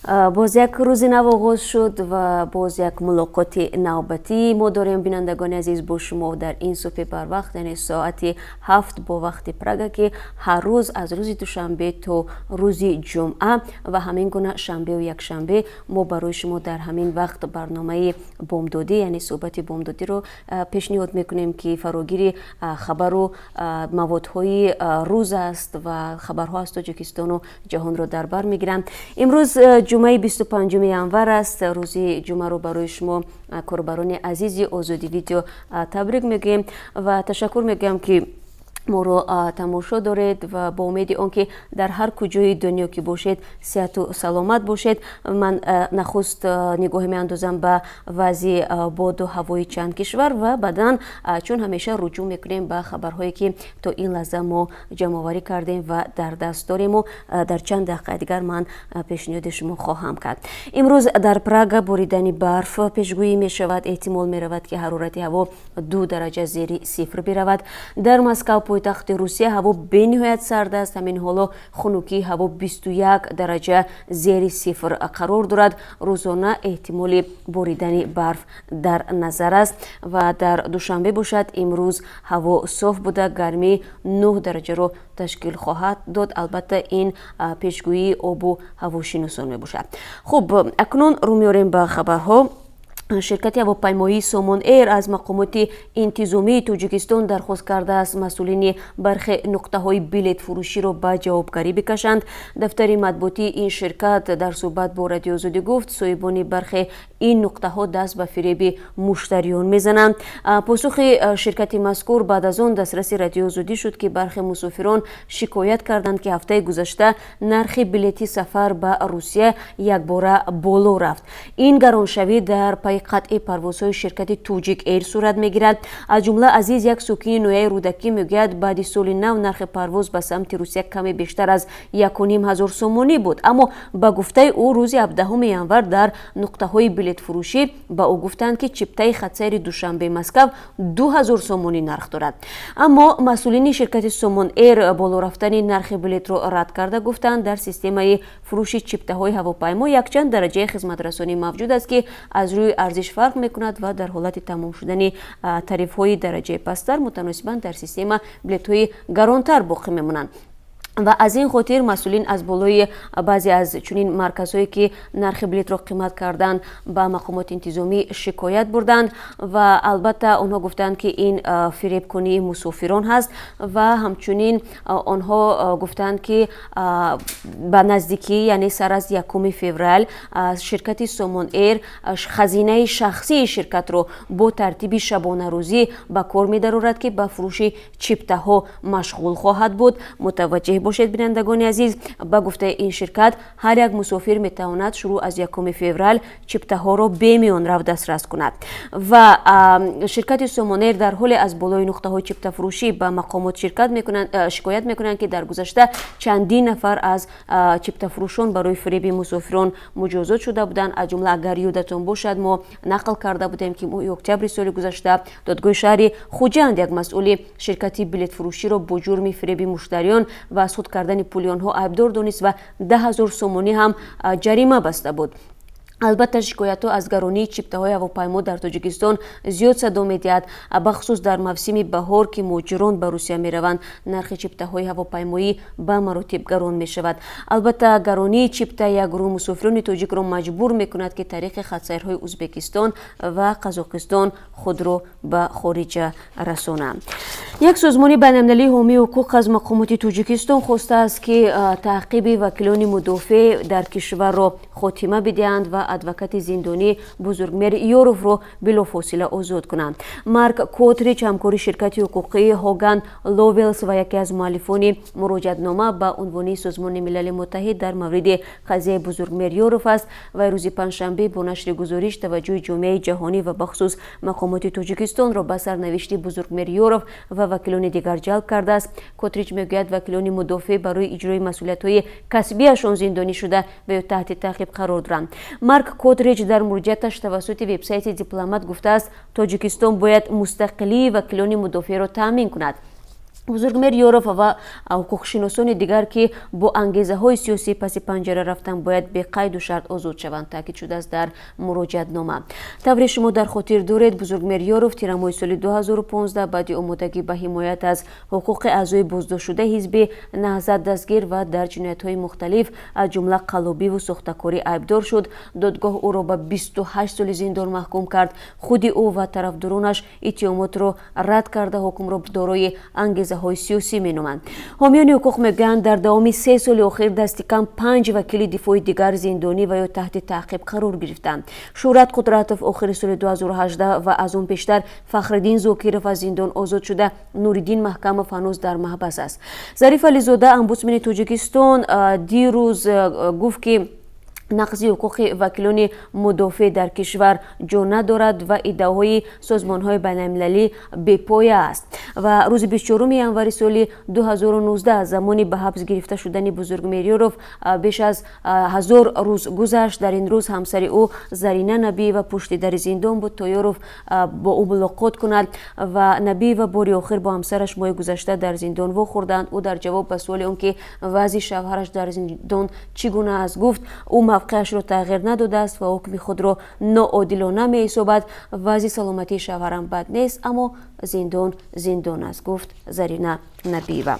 Боз як рӯзи нав оғоз шуд ва боз як мулоқоти навбатӣ мо дорем, бинандагони азиз, бо шумо дар ин субҳи барвақт, яъне соати 7 бо вақти Прага, ки ҳар рӯз аз рӯзи душанбе то рӯзи ҷумъа ва ҳамин гуна шанбеу якшанбе мо барои шумо дар ҳамин вақт барномаи бомдодӣ, яъне суҳбати бомдодиро пешниҳод мекунем, ки фарогири хабару маводҳои рӯз аст ва хабарҳо аз Тоҷикистону ҷаҳонро дар бар мегиранд. Имрӯз ҷумъаи 25 январ аст. Рӯзи ҷумъаро барои шумо, корбарони азизи Озодӣ Видео, табрик мегӯем ва ташаккур мегӯям, ки моро тамошо доред, ва бо умеди он ки дар ҳар куҷои дунё ки бошед, сиҳату саломат бошед. Ман нахуст нигоҳе меандозам ба вазъи боду ҳавои чанд кишвар ва баъдан, чун ҳамеша, руҷӯъ мекунем ба хабарҳое, ки то ин лаҳза мо ҷамъоварӣ кардем ва дар даст дорему дар чанд дақиқаи дигар ман пешниҳоди шумо хоҳам кард. Имрӯз дар Прага боридани барф пешгӯӣ мешавад. Эҳтимол меравад, ки ҳарорати ҳаво 2 дараҷа зери сифр биравад. Дар Москав, пойтахти Русия, ҳаво бениҳоят сард аст. Ҳамин ҳоло хунукии ҳаво 21 дараҷа зери сифр қарор дорад. Рӯзона эҳтимоли боридани барф дар назар аст. Ва дар Душанбе бошад, имрӯз ҳаво соф буда, гармӣ 9 дараҷаро ташкил хоҳад дод. Албатта, ин пешгӯии обу ҳавошиносон мебошад. Хуб, акнун рӯ меорем ба хабарҳо. Ширкати ҳавопаймоии Сомон Эйр аз мақомоти интизомии Тоҷикистон дархост кардааст, масъулини бархе нуқтаҳои билетфурӯширо ба ҷавобгарӣ бикашанд. Дафтари матбуотии ин ширкат дар суҳбат бо Радиои Озодӣ гуфт, соҳибони бархе ин нуқтаҳо даст ба фиреби муштариён мезананд. Посухи ширкати мазкур баъд аз он дастраси Радиои Озодӣ шуд, ки бархе мусофирон шикоят карданд, ки ҳафтаи гузашта нархи билети сафар ба Русия якбора боло рафт. Ин гароншавӣ дар пайи қатъи парвозҳои ширкати Тоҷик Эйр сурат мегирад. Аз ҷумла Азиз, як сокини ноҳияи Рӯдакӣ, мегӯяд, баъди соли нав нархи парвоз ба самти Русия каме бештар аз 1500 сомонӣ буд. Аммо, ба гуфтаи ӯ, рӯзи 17 январ дар нуқтаҳои билетфурӯшӣ ба ӯ гуфтанд, ки чиптаи хатсайри Душанбе Москав 2000 сомонӣ нарх дорад. Аммо масъулини ширкати Сомон Эйр боло рафтани нархи билетро рад карда, гуфтанд, дар системаи фурӯши чиптаҳои ҳавопаймо якчанд дараҷаи хизматрасонӣ мавҷуд аст, ки аз рӯи арзиш фарқ мекунад ва дар ҳолати тамом шудани тарифҳои дараҷаи пасттар, мутаносибан дар система билетҳои гаронтар боқӣ мемонанд ва аз ин хотир масъулин аз болои баъзе аз чунин марказҳое, ки нархи билетро қимат карданд, ба мақомоти интизомӣ шикоят бурданд. Ва албатта, онҳо гуфтанд, ки ин фиребкунии мусофирон ҳаст. Ва ҳамчунин онҳо гуфтанд, ки ба наздикӣ, яъне сар аз 1 феврал, ширкати Сомон Эйр хазинаи шахсии ширкатро бо тартиби шабонарӯзӣ ба кор медарорад, ки ба фурӯши чиптаҳо машғул хоҳад буд. Мутаваҷҷеҳ бошед, бинандагони азиз, ба гуфтаи ин ширкат, ҳар як мусофир метавонад шурӯъ аз 1 феврал чиптаҳоро бе миёнрав дастрас кунад. Ва ширкати Сомонэйр дар ҳоле аз болои нуқтаҳои чиптафурӯшӣ ба мақомот шикоят мекунанд, ки дар гузашта чандин нафар аз чиптафурӯшон барои фиреби мусофирон муҷозот шуда буданд. Аз ҷумла, агар ёдатон бошад, мо нақл карда будем, ки моҳи октябри соли гузашта додгоҳи шаҳри Хуҷанд як масъули ширкати билетфурӯширо бо ҷурми фиреби муштариён ва аз худ кардани пули онҳо айбдор донист ва 10 000 сомонӣ ҳам ҷарима баста буд. Албатта, шикоятҳо аз гаронии чиптаҳои ҳавопаймо дар Тоҷикистон зиёд садо медиҳад. Бахусус дар мавсими баҳор, ки муҳоҷирон ба Русия мераванд, нархи чиптаҳои ҳавопаймоӣ ба маротиб гарон мешавад. Албатта, гаронии чипта як гурӯҳ мусофирони тоҷикро маҷбур мекунад, ки тариқи хатсайрҳои Ӯзбекистон ва Қазоқистон худро ба хориҷа расонанд. Як созмони байналмилалии ҳомии ҳуқуқ аз мақомоти Тоҷикистон хостааст, ки таъқиби вакилони мудофеъ дар кишварро хотима бидиҳанд ва адвокати зиндонӣ Бузургмер Ёровро билофосила озод кунанд. Марк Котрич, ҳамкори ширкати ҳуқуқии Ҳоган Ловелс ва яке аз муаллифони муроҷиатнома ба унвони Созмони Милали Муттаҳид дар мавриди қазияи Бузургмер Ёров аст. Вай рӯзи панҷшанбе бо нашри гузориш таваҷҷӯҳи ҷомеаи ҷаҳонӣ ва бахусус мақомоти Тоҷикистонро ба сарнавишти Бузургмер Ёров ва вакилони дигар ҷалб кардааст. Котрич мегӯяд, вакилони мудофеъ барои иҷрои масъулиятҳои касбиашон зиндонӣ шуда ва ё таҳти таъқиб қарор доранд. Марк Котрич дар муроҷиаташ тавассути вебсайти Дипломат гуфтааст, Тоҷикистон бояд мустақилии вакилони мудофеъро таъмин кунад. Бузургмеҳр Ёров ва ҳуқуқшиносони дигар, ки бо ангезаҳои сиёсӣ паси панҷара рафтанд, бояд беқайду шарт озод шаванд, таъкид шудааст дар муроҷиатнома. Тавре шумо дар хотир доред, Бузургмеҳр Ёров тирамоҳи соли 2015 баъди омодагӣ ба ҳимоят аз ҳуқуқи аъзои боздоштшудаи ҳизби Наҳзат дастгир ва дар ҷиноятҳои мухталиф, аз ҷумла қаллобиву сохтакорӣ айбдор шуд. Додгоҳ ӯро ба 28 соли зиндон маҳкум кард. Худи ӯ ва тарафдоронаш иттиҳомотро рад карда, ҳукмро дорои ангезаҳои сиёсӣ меноманд. Ҳомиёни ҳуқуқ мегӯянд, дар давоми 3 соли охир дасти кам панҷ вакили дифои дигар зиндонӣ ва ё таҳти таъқиб қарор гирифтанд. Шӯҳрат Қудратов охири соли 2018 ва аз он пештар Фахриддин Зокиров аз зиндон озод шуда, Нуриддин Маҳкамов ҳанӯз дар маҳбас аст. Зариф Ализода, омбудсмени Тоҷикистон, дирӯз гуфт, ки нақзи ҳуқуқи вакилони мудофеъ дар кишвар ҷо надорад ва иддаоҳои созмонҳои байналмилалӣ бепоя аст. Ва рӯзи 24 январи соли 2019, замони ба ҳабс гирифта шудани Бузургмеҳр Ёров, беш аз 1000 рӯз гузашт. Дар ин рӯз ҳамсари ӯ Зарина Набиева пушти дари зиндон буд, то Ёров бо ӯ мулоқот кунад. Ва Набиева бори охир бо ҳамсараш моҳи гузашта дар зиндон вохӯрданд. Ӯ дар ҷавоб ба суоли он ки вазъи шавҳараш дар зиндон чӣ гуна аст, гуфт, ӯ мавқеашро тағйир надодааст ва ҳукми худро ноодилона меҳисобад. Вазъи саломатии шавҳарам бад нест, аммо зиндон зиндон аст, гуфт Зарина Набиева.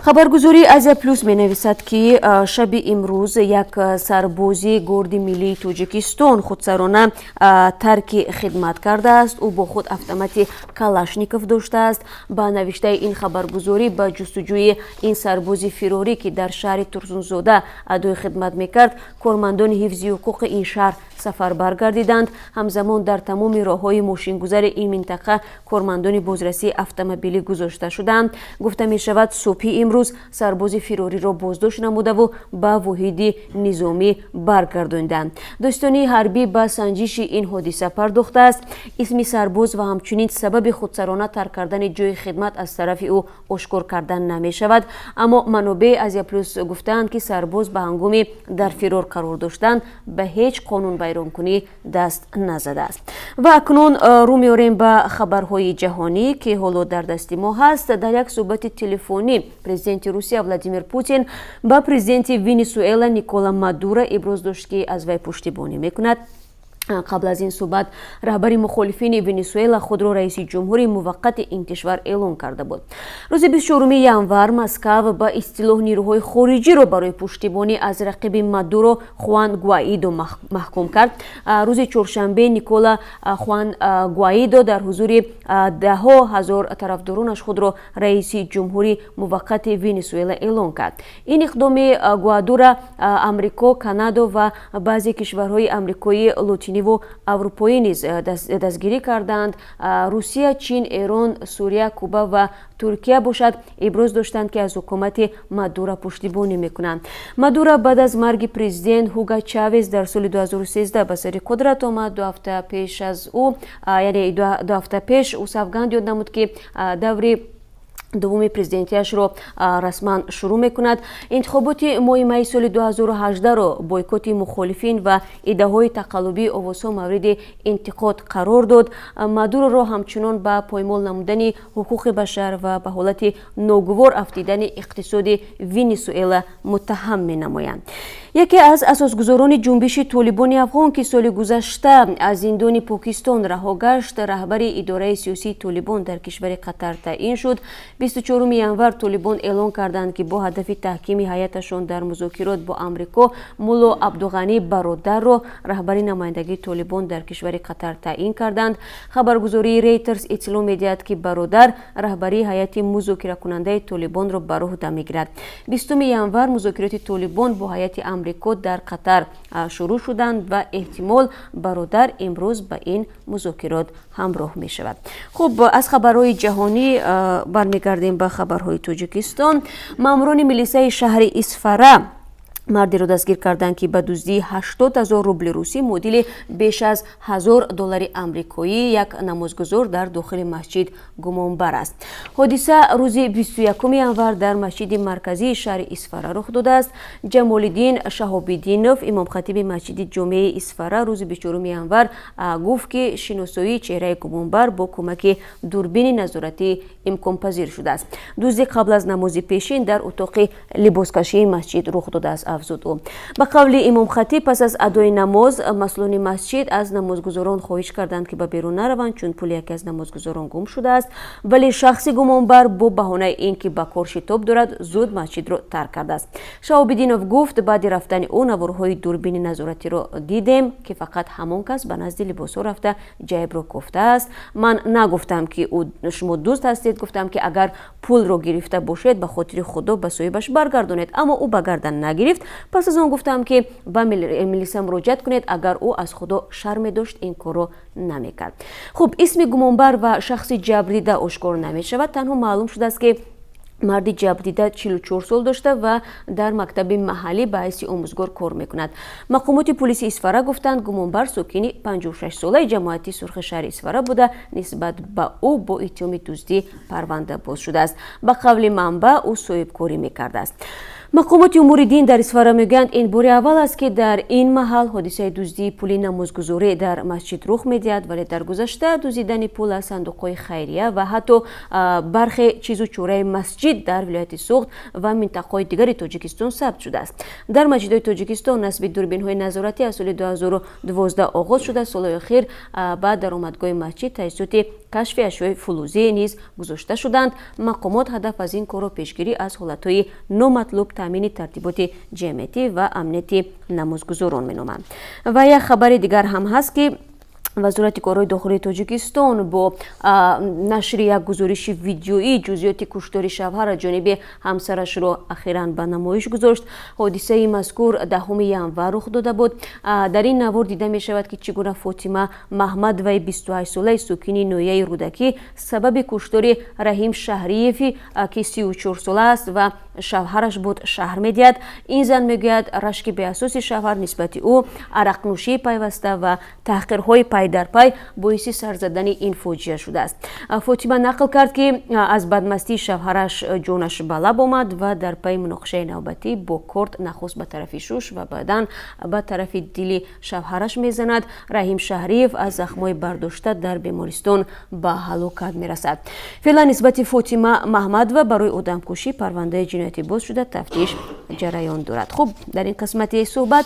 Хабаргузории Азия Плюс менависад, ки шаби имрӯз як сарбози Горди миллии Тоҷикистон худсарона тарки хидмат кардааст. Ӯ бо худ автомати Калашников доштааст. Ба навиштаи ин хабаргузорӣ, ба ҷустуҷӯи ин сарбози фирорӣ, ки дар шаҳри Турсунзода адои хидмат мекард, кормандони ҳифзи ҳуқуқи ин шаҳр сафарбар гардиданд. Ҳамзамон дар тамоми роҳҳои мошингузари ин минтақа кормандони бозрасии автомобилӣ гузошта шуданд. Гуфта мешавад, субҳи имрӯз сарбози фирориро боздошт намудаву ба воҳиди низомӣ баргардонданд. Додситонии ҳарбӣ ба санҷиши ин ҳодиса пардохтааст. Исми сарбоз ва ҳамчунин сабаби худсарона тарк кардани ҷои хидмат аз тарафи ӯ ошкор кардан намешавад, аммо манобеи Азия Плюс гуфтаанд, ки сарбоз ба ҳангоми дар фирор қарор доштан ба ҳеҷ қонунвайронкунӣ даст назадааст. Ва акнун рӯ меорем ба хабарҳои ҷаҳонӣ, ки ҳоло дар дасти мо ҳаст. Дар як суҳбати телефонӣ президенти Русия Владимир Путин ба президенти Венесуэла Никола Мадуро иброз дошт, ки аз вай пуштибонӣ мекунад. Қабл аз ин суҳбат раҳбари мухолифини Венесуэла худро раиси ҷумҳури муваққати ин кишвар эълон карда буд. Рӯзи 24 январ Москав ба истилоҳ нирӯҳои хориҷиро барои пуштибонӣ аз рақиби Мадуро Хуан Гуаидо маҳкум кард. Рӯзи чоршанбе Никола Хуан Гуаидо дар ҳузури даҳҳо ҳазор тарафдоронаш худро раиси ҷумҳури муваққати Венесуэла эълон кард. Ин иқдоми Гуадура Амрико, Канадо ва баъзе кишварҳои Амрикои Лотиниву аврупоӣ низ дастгирӣ карданд. Русия, Чин, Эрон, Сурия, Куба ва Туркия бошад, иброз доштанд, ки аз ҳукумати Мадура пуштибонӣ мекунанд. Мадура баъд аз марги президент Ҳуга Чавес дар соли 2013 ба сари қудрат омад. 2 ҳафта пеш аз ӯ, яъне 2 ҳафта пеш, ӯ савганд ёд намуд, ки даври дуввуми президентиашро расман шурӯъ мекунад. Интихоботи моҳи майи соли 2018-ро бойкоти мухолифин ва иддаоҳои тақаллубии овозҳо мавриди интиқод қарор дод. Мадуроро ҳамчунон ба поймол намудани ҳуқуқи башар ва ба ҳолати ногувор афтидани иқтисоди Венесуэла муттаҳам менамоянд. Яке аз асосгузорони ҷунбиши Толибони афғон, ки соли гузашта аз зиндони Покистон раҳо гашт, раҳбари идораи сиёсии Толибон дар кишвари Қатар таъин шуд. 24 январ Толибон эълон карданд, ки бо ҳадафи таҳкими ҳайаташон дар музокирот бо Амрико Мулло Абдуғанӣ Бародарро раҳбари намояндагии Толибон дар кишвари Қатар таъин карданд. Хабаргузории Рейтерс иттилоъ медиҳад, ки Бародар раҳбарии ҳайати музокиракунандаи Толибонро бар уҳда мегирад. 20 январ музокироти Толибон бо ҳайати Амрико дар Қатар шурӯъ шуданд ва эҳтимол Бародар имрӯз ба ин музокирот ҳамроҳ мешавад. Хуб, аз хабарҳои ҷаҳонӣ бармегардем ба хабарҳои Тоҷикистон. Маъмурони милисаи шаҳри Исфара Мардеро дастгир карданд, ки ба дуздии 80 000 рубли русӣ, муодили беш аз 1000 доллари амрикоӣ, як намозгузор дар дохили масҷид гумонбар аст. Ҳодиса рӯзи 21 январ дар масҷиди марказии шаҳри Исфара рух додааст. Ҷамолиддин Шаҳобиддинов, имомхатиби масҷиди ҷомеаи Исфара, рӯзи 24 январ гуфт, ки шиносоии чеҳраи гумонбар бо кӯмаки дурбини назоратӣ имконпазир шудааст. Дуздӣ қабл аз намози пешин дар утоқи либоскашии масҷид рух додааст, афзуд ӯ. Ба қавли имомхатиб, пас аз адои намоз масъулони масҷид аз намозгузорон хоҳиш карданд, ки ба берун нараванд, чун пули яке аз намозгузорон гум шудааст. Вале шахси гумонбар бо баҳонаи ин ки ба кор шитоб дорад, зуд масҷидро тарк кардааст. Шаҳобиддинов гуфт: «Баъди рафтани ӯ наворҳои дурбини назоратиро дидем, ки фақат ҳамон кас ба назди либосҳо рафта, ҷайбро кофтааст. Ман нагуфтам, ки шумо дузд ҳастед. Гуфтам, ки агар пулро гирифта бошед, ба хотири Худо ба соҳибаш баргардонед, аммо ӯ ба гардан нагирифт. Пас аз он гуфтам, ки ба милиса муроҷиат кунед. Агар ӯ аз Худо шарм медошт, ин корро намекард». Хуб, исми гумонбар ва шахси ҷабрдида ошкор намешавад. Танҳо маълум шудааст, ки марди ҷабрдида 44 сол дошта ва дар мактаби маҳаллӣ ба ҳайси омӯзгор кор мекунад. Мақомоти пулиси Исфара гуфтанд, гумонбар сокини 56-солаи ҷамоати Сурхи шаҳри Исфара буда, нисбат ба ӯ бо иттиҳоми дуздӣ парванда боз шудааст. Ба қавли манбаъ, ӯ соҳибкорӣ мекардааст. Мақомоти умури дин дар Исфара мегӯянд, ин бори аввал аст, ки дар ин маҳал ҳодисаи дуздии пули намозгузорӣ дар масҷид рух медиҳад, вале дар гузашта дуздидани пул аз сандуқҳои хайрия ва ҳатто бархе чизу чораи масҷид дар вилояти Суғд ва минтақаҳои дигари Тоҷикистон сабт шудааст. Дар масҷидҳои Тоҷикистон насби дурбинҳои назоратӣ аз соли 2012 оғоз шуда, солҳои охир ба даромадгоҳи масҷид таҷҳизоти кашфи ашёи фулузӣ низ гузошта шуданд. Мақомот ҳадаф аз ин корро пешгирӣ аз ҳолатҳои номатлуб, таъмини тартиботи ҷамъиятӣ ва амнияти намозгузорон меноманд. Ва як хабари дигар ҳам ҳаст, ки Вазорати корҳои дохилии Тоҷикистон бо нашри як гузориши видеоӣ ҷузъиёти куштори шавҳар аз ҷониби ҳамсарашро ахиран ба намоиш гузошт. Ҳодисаи мазкур 10 январ рух дода буд. Дар ин навор дида мешавад, ки чӣ гуна Фотима Маҳмадоваи 28-солаи сокини ноҳияи Рӯдакӣ сабаби куштори Раҳим Шаҳриеви, ки 34-сола аст ва шавҳараш буд, шарҳ медиҳад. Ин зан мегӯяд, рашки беасоси шавҳар нисбати ӯ, арақнӯшии пайваста ва таҳқирҳои пай дар пай боиси сар задани ин фоҷиа шудааст. Фотима нақл кард, ки аз бадмастии шавҳараш ҷонаш ба лаб омад ва дар пайи муноқишаи навбатӣ бо корд нахуст ба тарафи шуш ва баъдан ба тарафи дили шавҳараш мезанад. Раҳим Шаҳриев аз захмҳои бардошта дар бемористон ба ҳалокат мерасад. Феълан нисбати Фотима Маҳмадова барои одамкушӣ парвандаи ҷиноятӣ боз шуда, тафтиш ҷараён дорад. Хуб, дар ин қисмати суҳбат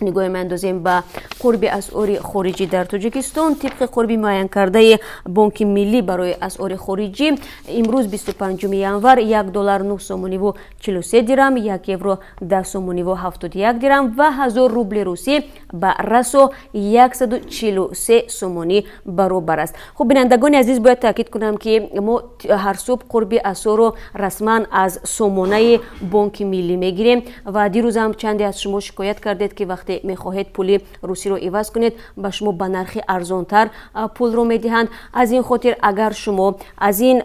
нигоҳе меандозем ба қурби асъори хориҷӣ дар Тоҷикистон. Тибқи қурби муайянкардаи Бонки Миллӣ барои асъори хориҷӣ, имрӯз, 25 январ, 1 доллар 9 сомониву 43 дирам, 1 евро 10 сомониву 71 дирам ва 1000 рубли русӣ ба расо 143 сомонӣ баробар аст. Хуб, бинандагони азиз, бояд таъкид кунам, ки мо ҳар субҳ қурби асъорро расман аз сомонаи Бонки Миллӣ мегирем ва дирӯзам чанде аз шумо шикоят кардед, ки вақте мехоҳед пули русиро иваз кунед, ба шумо ба нархи арзонтар пулро медиҳанд. Аз ин хотир, агар шумо аз ин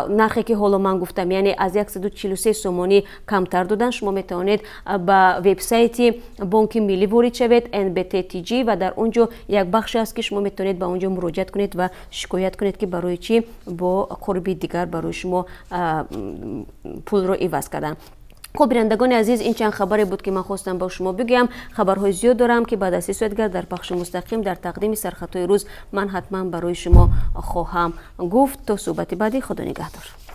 нархе, ки ҳоло ман гуфтам, яъне аз 143 сомонӣ камтар додан, шумо метавонед ба вебсайти Бонки Миллӣ ворид шавед, NBT TJ, ва дар он ҷо як бахше аст, ки шумо метавонед ба он ҷо муроҷиат кунед ва шикоят кунед, ки барои чӣ бо қурби дигар барои шумо пулро иваз карданд. Хуб, бинандагони азиз, ин чанд хабаре буд, ки ман хостам ба шумо бигӯям. Хабарҳои зиёд дорам, ки баъд аз 3 соат дигар дар пахши мустақим, дар тақдими сархатҳои рӯз, ман ҳатман барои шумо хоҳам гуфт. То суҳбати баъдӣ, Худо нигаҳдор.